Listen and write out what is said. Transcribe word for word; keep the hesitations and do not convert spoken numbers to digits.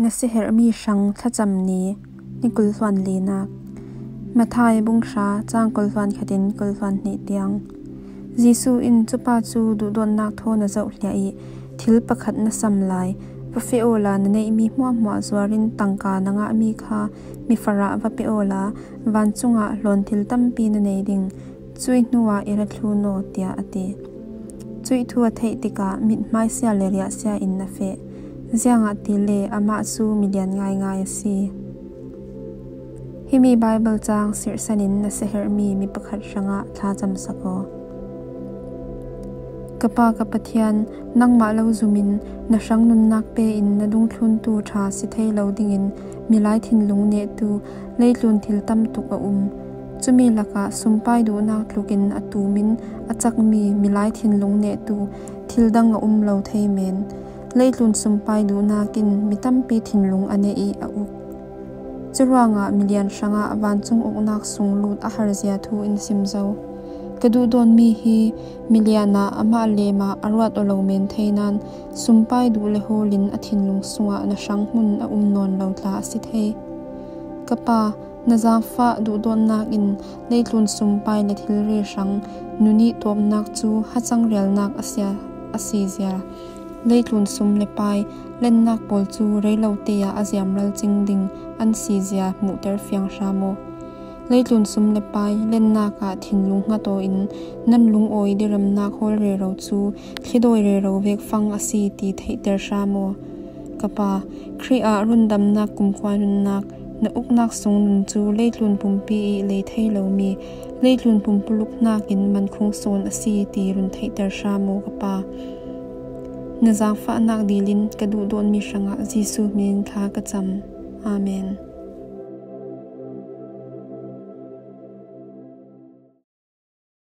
Na siaherhmi hrang thlacam ni, ni kul hluan linak. Matthai bung hra, cang kul hluan khatin kul hluan hnih tiang. Jesuh in cupa cu duhdawtnak thaw na zoh hliah ih, thil pakhat na sam lai. Va feh awla na neihmi hmuahhmuah zuarin tangka na ngahmi kha mi farah va pe awla, vancungah hlawn thil tampi na nei ding. Cuih hnuah i ra thlun aw, tiah a ti. Cuih thu a theih tikah mithmaisia le riahsia in a feh. Ziangahtile amah cu milian ngaingai a si. Himi Baibal cang sirhsan in na siaherhmi mi pakhat hrangah thlacamsak aw. Ka Pa, ka Pathian, nangmah lo zumin na hrang nunnak pe in na dungthluntu ṭha si thei lo dingin milai thinlung nehtu leitlun thil tam tuk a um. Cumi lakah sumpai duhnak tlukin a tumin a cakmi milai thinlung nehtu thil dang a um lo thei men. Leitlun sumpai duhnak in mi tampi thinlung a neh ih a uk. Curuangah milian hrangah vancung uknak sung lut a harzia thu in sim zo. Ka duhdawtmi hi milian ah amah lemah a ruat aw lo men thei nain, sumpai duh le hawl in a thinlung sungah na hrang hmun a um nawn lo tla a si thei. Ka Pa, na zaangfah duhdawtnak in leitlun sumpai le thilri hrang nunih tawpnak cu hacang rialnak a sia, a si zia. Leitlun sum le pai lennak pawl cu rei lo te ah a ziamral cing ding an si zia hmuhter fiang hram aw. Leitlun sum le pai lennak ah thinlung hngat aw in nan lungawi diremnak hawl rero cu thlidawi rero vek fang a si ti theihter hram aw. Ka Pa, Khrih ah rundamnak kumkhua nunnak na uknak sung nun cu leitlun pumpi ih lei thei lomi leitlun pumpuluk hnakin mankhung sawn a si ti run theihter hram aw, ka Pa. Na zaangfahnak dil in ka duhdawtmi hrangah Jesuh min in thla ka cam. Amen.